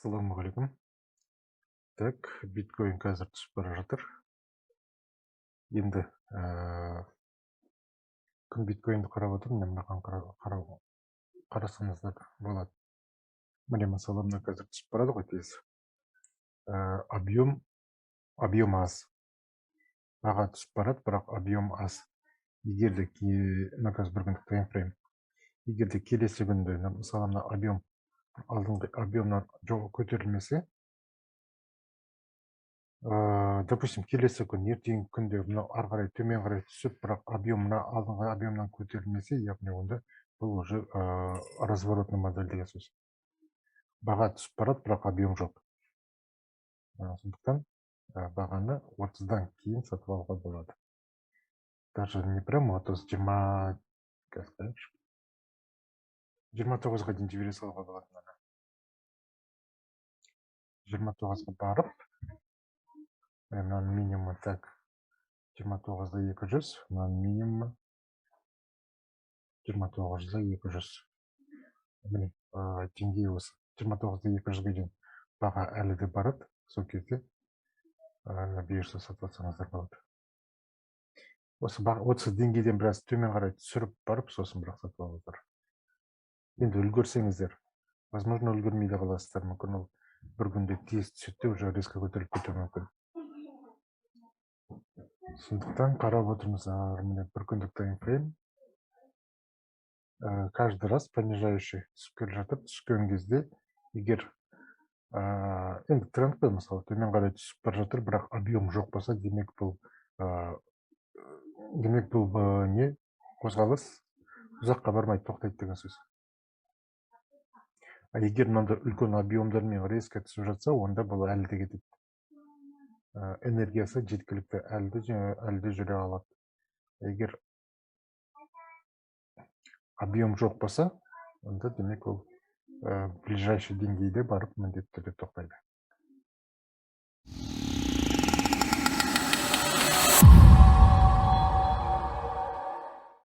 Ассалаумағалейкум. Так, биткоин қазір түсіп бара жатыр. Енді кім биткоинді қарап отыр, міне, мынаған қарау, қарасаңыздар болады. Міне, мысалы, мына қазір түсіп барады ғой тез. Объем аз. Баға түсіп барады, бірақ объем аз. Егер де мына қазір бір күндік таймфрейм. Егер де келесі күнде, мысалы, мына объем алдыңғы объемнан көтерілмесе, допустим, келесі күн, ертеңгі күнде мынау ары қарай, төмен қарай түсіп, бірақ объем мына алдыңғы объемнан көтерілмесе, яғни онда бұл уже разворотный модель деген сөз. Баға түсіп барады, бірақ объем жоқ. Сондықтан бағаны 30-дан кейін сатып алуға болады. Даже не прямо 30, 20, қазір қарайықшы, 29-ға дейін жібере салуға болады мынаны. 29-ға барып, міне, мынаның минимумы, так, 29 да 200, мынаның минимумы 29 да 200. Міне, деңгей осы 29 да 200-ге дейін баға әлі де барады. Сол кезде бұйырса, сатып алсаңыздар болады. Осы 30 деңгейден біраз төмен қарай түсіріп барып, сосын бірақ сатып алыңыздар. Енді үлгерсеңіздер. Возможно, үлгермей де қаласыздар. Мүмкін, ол бір күнде тез түседі де, уже резко көтеріліп кетуі мүмкін. Сондықтан қарап отырмыздар. Міне, бір күндік таймфрейм. Каждый раз понижающий түсіп келе жатыр. Түскен кезде егер енді тренд қой, мысалы, төмен қарай түсіп бара жатыр, бірақ объем жоқ болса, демек бұл не, қозғалыс ұзаққа бармай тоқтайды деген сөз. А егер мынандай үлкен объемдармен резко түсіп жатса, онда бұл әлі де кетеді. Энергиясы жеткілікті, әлі де жүре алады. Егер объем жоқ болса, онда демек ол ближайший деңгейде барып міндетті түрде тоқтайды.